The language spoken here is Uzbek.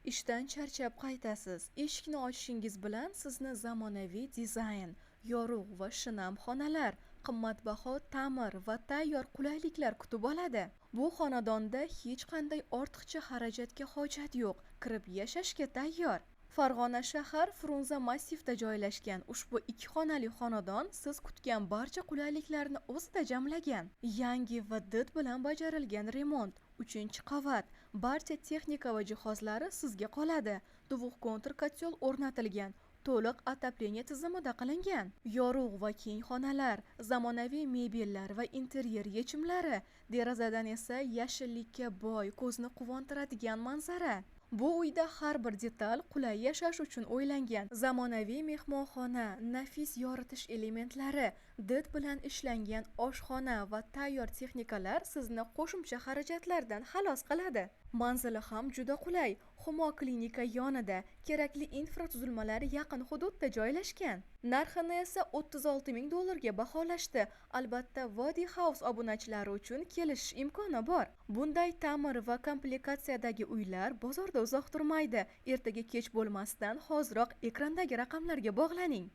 Ishdan charchab qaytasiz. Eshikni ochishingiz bilan sizni zamonaviy dizayn, yorug' va shinam xonalar, qimmatbaho ta'mir va tayyor qulayliklar kutib oladi. Bu xonadonda hech qanday ortiqcha xarajatga hojat yo'q, kirib yashashga tayyor. Farg'ona shahar Frunze massivda joylashgan ushbu ikki xonali xonadon siz kutgan barcha qulayliklarni o'zida jamlagan. Yangi va did bilan bajarilgan remont, 3-qavat, barcha texnika va jihozlari sizga qoladi. Двухконтур котёл o'rnatilgan, to'liq отопление tizimida qilingan. Yorug' va keng xonalar, zamonaviy mebellar va interyer yechimlari, derazadan esa yashillikka boy, ko'zni quvontiradigan manzara. Bu uyda har bir detal qulay yashash uchun o'ylangan. Zamonaviy mehmonxona, nafis yoritish elementlari, did bilan ishlangan oshxona va tayyor texnikalar sizni qo'shimcha xarajatlardan xalos qiladi. Manzili ham juda qulay. Humo klinika yonida, kerakli infratuzilmalar yaqin hududda joylashgan. Narxini esa 36 ming dollarga baholashdi. Albatta, Vodiy House obunachilari uchun kelishish imkoni bor. Bunday ta'mir va komplektatsiyadagi uylar bozorda uzoq turmaydi. Ertaga kech bo'lmasdan hoziroq ekrandagi raqamlarga bog'laning.